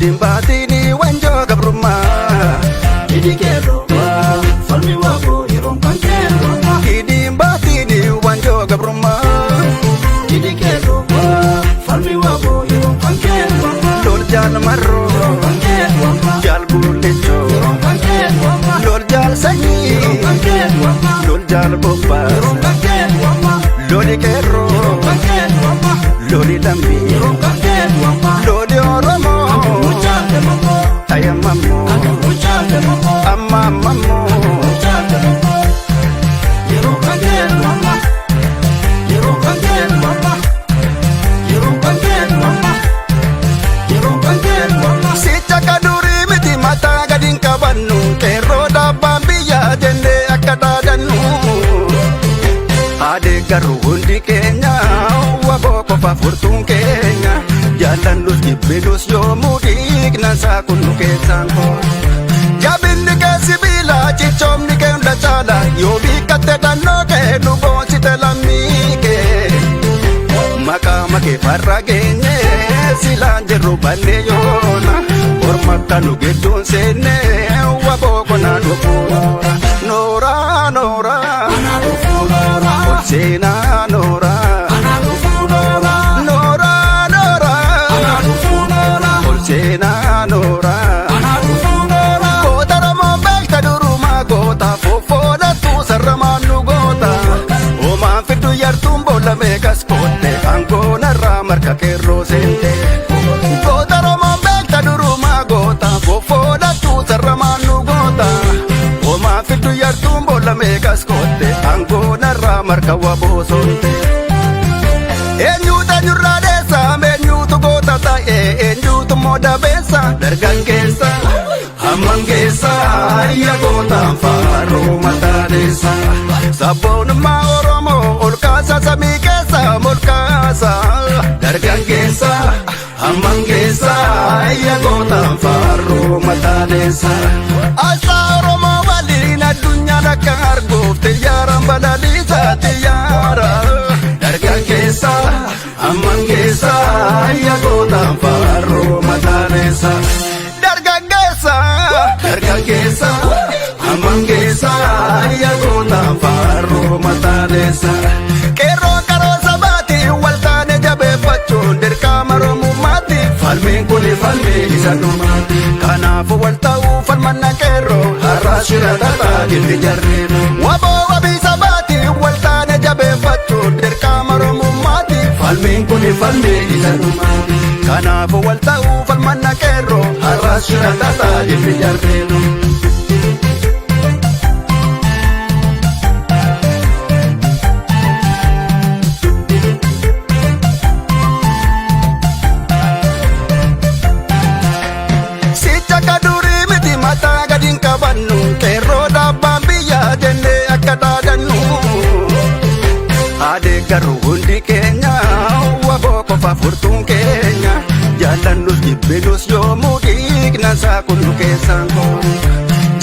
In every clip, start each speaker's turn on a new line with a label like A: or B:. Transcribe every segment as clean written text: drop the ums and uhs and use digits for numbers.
A: Hidhiin baatiin wanjoo gabrummaa.
B: Hidhi qeerroo falmi waaboo yeroon kan qeerroo.
A: Hidhiin baatiin wanjoo gabrummaa.
B: Hidhi qeerroo falmi waaboo yeroon kan qeerroo.
A: Lol jaal marroo
B: Yeroon kan qeerroo.
A: Jaal guullechoo
B: Yeroon kan qeerroo.
A: Lol jaal sanyii
B: Yeroon kan qeerroo.
A: Lol jaal bobbaa
B: Yeroon kan qeerroo.
A: Loli qeerroo
B: Yeroon kan qeerroo.
A: Loli lammii
B: Yeroon kan qeerroo.
A: Loli Oromoo
B: Mucaan deemoo.
A: Tayammammoo
B: Mucaan deemoo.
A: Amma ammammoo
B: Mucaan deemoo. Yeroo kan qeerroo. Yeroo kan qeerroo. Yeroo kan qeerroo. Yeroo kan qeerroo.
A: Sicha kadurii miti mataa gadi hin qabannu qeerroo dhaabbaan biyyaa jennee akka dhaadannu. Adeeggarru hundi keenya waboo qofa furtuun keenya jaallannus jibbinus yoomuu dhiignan saakunnu keessaan koo. Jabinni kee sibiila cichoomni kee hunda caala yoo biikkatte dhannoo kee nu boonsite lammii kee. Maqaa makee farra geenye silaan jirru banne yoona orma akka nu gidduun seenne waboo konaa dhufuura. Noora noora
B: Ana dhufuu noora.
A: Ol seenaa noora
B: Ana dhufuu noora.
A: Noora noora
B: Ana dhufuu noora.
A: Ol seenaa noora.
B: Ana dhufuu noora.
A: Goota Oromoon beekta durumaa goota foffoodhattu sarramaan nu goota. Homaan fiddu yartuun boolla meeqas kootte aangoonarraa marka qeerroo seente. Goota Oromoon beekta durumaa goota foffoodhattu sarramaan nu goota. Homaan fiddu yartuun boolla meeqas kootte aangoonarraa marka waboo soonte. Eenyuutu eenyurraa dheessa eenyuutu goota ta'e eenyuutu immoo dabeessa dargaggeessa hamman geessa ayya gootaan faaruu mataadeessa sabboonummaa Oromoo ol kaasa samii keessa ol kaasa dargaggeessa hamman geessa ayya gootaan faaruu mataadeessa asaa Oromoo waliin addunyaan akka arguuf xiyyaaraan balaliisa xiyyaara. Dargaggeessa amman geessa ayya gootaan faaruu mataaneessa. Dargaggeessa dargaggeessa amman geessa ayya gootaan faaruu mataaneessa. Qeerroo qaroo sabaati waltaane jabeeffachuun dirqama Oromummaati. Falmiin kuni falmii isa dhumaati. Kanaafuu wal ta'uu falmanna qeerroo har'a shira tataa jirti jarreen. Waboo wabii sabaati waltaane jabeeffachuun dirqama Oromummaati. Falmiin kuni falmii isa dhumaati. Kanaafuu wal ta'uu falmanna qeerroo har'a shira tataa jirti jarreen. Sicha kadurii miti mataa gadi hin qabannu qeerroo dhaabbaan biyyaa jennee akka dhaadannu. Adeeggarru hundi keenya waboo qofa furtuun keenya jaallannus jibbinus yoomuu dhiignan saakunnu keessaan koo.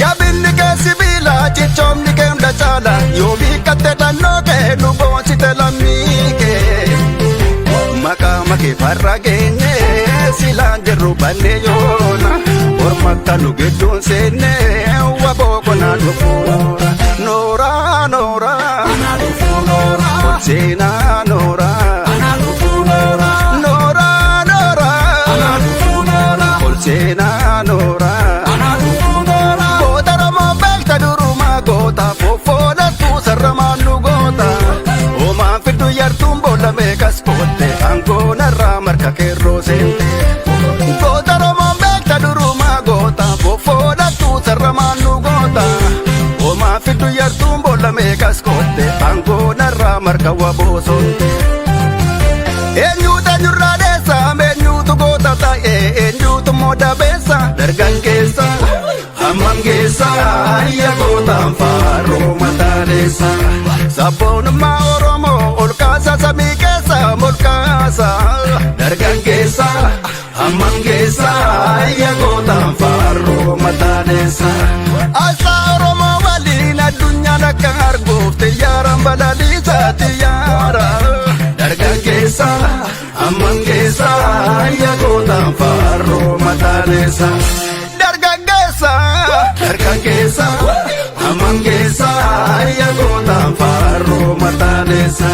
A: Jabinni kee sibiila cichoomni kee hunda caala yoo biikkatte dhannoo kee nu boonsite lammii kee. Maqaa makee farra geenye silaan jirru banne yoona orma akka nu gidduun seenne waboo konaa dhufuura. Noora noora
B: Ana dhufuu noora.
A: Ol seenaa noora
B: Ana dhufuu noora.
A: Noora noora
B: Ana dhufuu noora.
A: Ol seenaa noora.
B: Ana dhufuu noora.
A: Goota Oromoon beekta durumaa goota foffoodhattu sarramaan nu goota. Homaan fiddu yartuun boolla meeqas kootte aangoonarraa marka qeerroo seente. Goota Oromoon beekta durumaa goota foffoodhattu sarramaan nu goota. Homaan fiddu yartuun boolla meeqas kootte aangoonarraa marka waboo soonte. Eenyuutu eenyurraa dheessa eenyuutu goota ta'e eenyuutu immoo dabeessa dargaggeessa hamman geessa ayya gootaan faaruu mataaneessa. Sabboonummaa Oromoo ol kaasa samii keessa ol kaasa dargaggeessa hamman geessa ayya gootaan faaruu mataaneessa. Asaa Oromoo waliin addunyaan akka arguuf xiyyaaraan balaliisa xiyyaara. Dargaggeessa amman geessa ayya gootaan faaruu. mataaneessa. Dargaggeessa dargaggeessa amangeessa yaagootaan faarroo mataaneessa.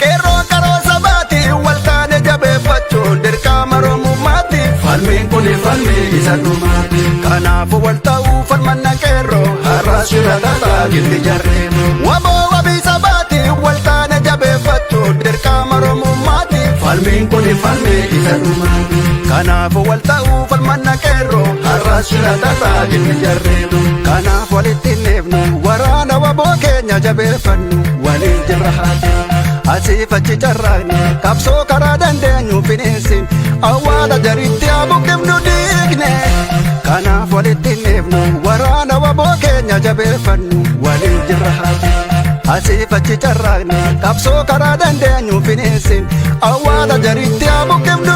A: Qeerroo qaroo sabaati waltaane jabeeffachuun dirqama Oromummaati. Falmiin kun falmii isa dhumaati. Kanaafuu wal ta'uu falmanna qeerroo har'a shira tataa gilli jarreen. Waboo wabii sabaati waltaane jabeeffachuun dirqama Oromummaati. Falmiin kun falmii isa dhumaati. Kanaafuu wal ta'uu falmanna qeerroo har'a shira tataa gilli jarreen. Kanaaf walitti hin waraana waboo keenya jabeeffannu waliin jirra haati. Asiif achi carraaqne qabsoo karaa dandeenyu finiinsin awwaala jaritti abuqifnu diigne. Kanaaf walitti hin dhiifnu waraana waboo keenya jabeeffannu waliin jirra haati. Asiif achi carraaqne qabsoo karaa dandeenyu finiinsin awwaala jaritti abuqifnu.